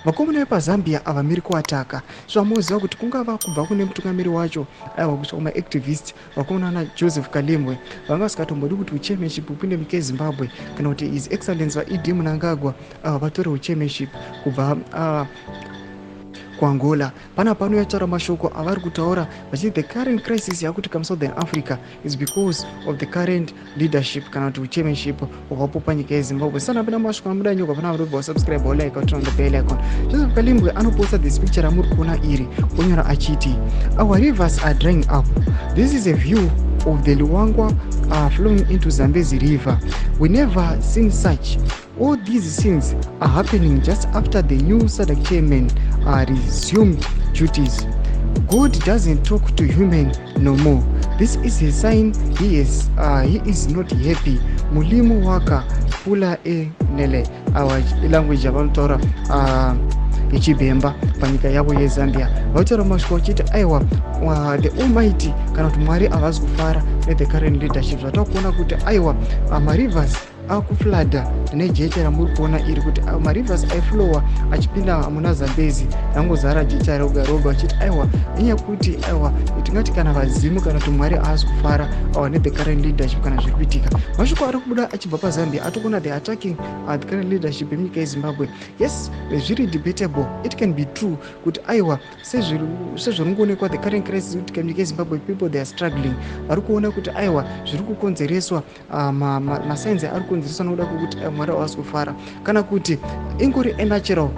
Vakomana vepaZambia havamiri kuataka. Zvamoziva kuti kungava kubva kune mutungamiri wacho, aiwa, kusvika kumaactivist, vakomana vana Joseph Kalimbwe vanga vasingatombodi kuti uchairmanship upinde munyika yeZimbabwe, kana kuti His Excellence vaED Mnangagwa vatore uchairmanship kubva kuAngola. Pana pano yataura mashoko avari kutaura vachiti the current crisis yakuitika muSouthern Africa is because of the current leadership, kana kuti uchairmanship hwapo panyika yeZimbabwe. Sana pena mashoko amuda nyoka pana vanobva wasubscribe, walike, turn on the bell icon. Joseph Kalimbwe anoposta this picture ramuri kuona iri, onyora achiti, "Our rivers are drying up. This is a view of the Luangwa flowing into Zambezi River. We never seen such. All these scenes are happening just after the new SADC chairman resumed duties. God doesn't talk to human no more. This is a sign he is not happy. Mulimu waka pula e nele." Our language yavanotaura ichibhemba panyika yavo yeZambia. Vaitaura mashoko vachiti aiwa, the Almighty, kana kuti Mwari, havasi kufara nethe current leadership. Zvatakuona kuti aiwa, marivers akuflooda nejecha ramuri kuona iri, kuti marivers aiflowa achipinda muna Zambezi rangozara jecha roga roga, vachiti aiwa, inyaya yekuti aiwa, tingati kana vazimu kana kuti Mwari haasi kufara awa nethe current leadership kana zviri kuitika. Mashoko ari kubuda achibva paZambia atokuona the attacking the current leadership yemunyika yeZimbabwe. Yes, zviri debatable. It can be true kuti aiwa, sezviringoonekwa the current crisis kuitika munyika yeZimbabwe, people, they are struggling. Vari kuona kuti aiwa, zviri kukonzereswa, masigns ari kukonzereswa nokuda kwekuti Mwari havasi kufara, kana kuti ingori anatural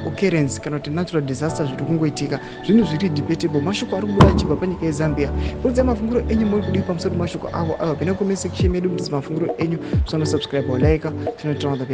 occurrence, kana kuti natural disaster zviri kungoitika. Zvinhu zviri debatable. Mashoko ari kubuda achibva panyika yeZambia. Kurudzai mafungiro enyu, muri kudii pamusoro pemashoko avo? Aiwa, pina comment section medu mutidzi mafungiro enyu. Tinosubscribe, like, tinoturn the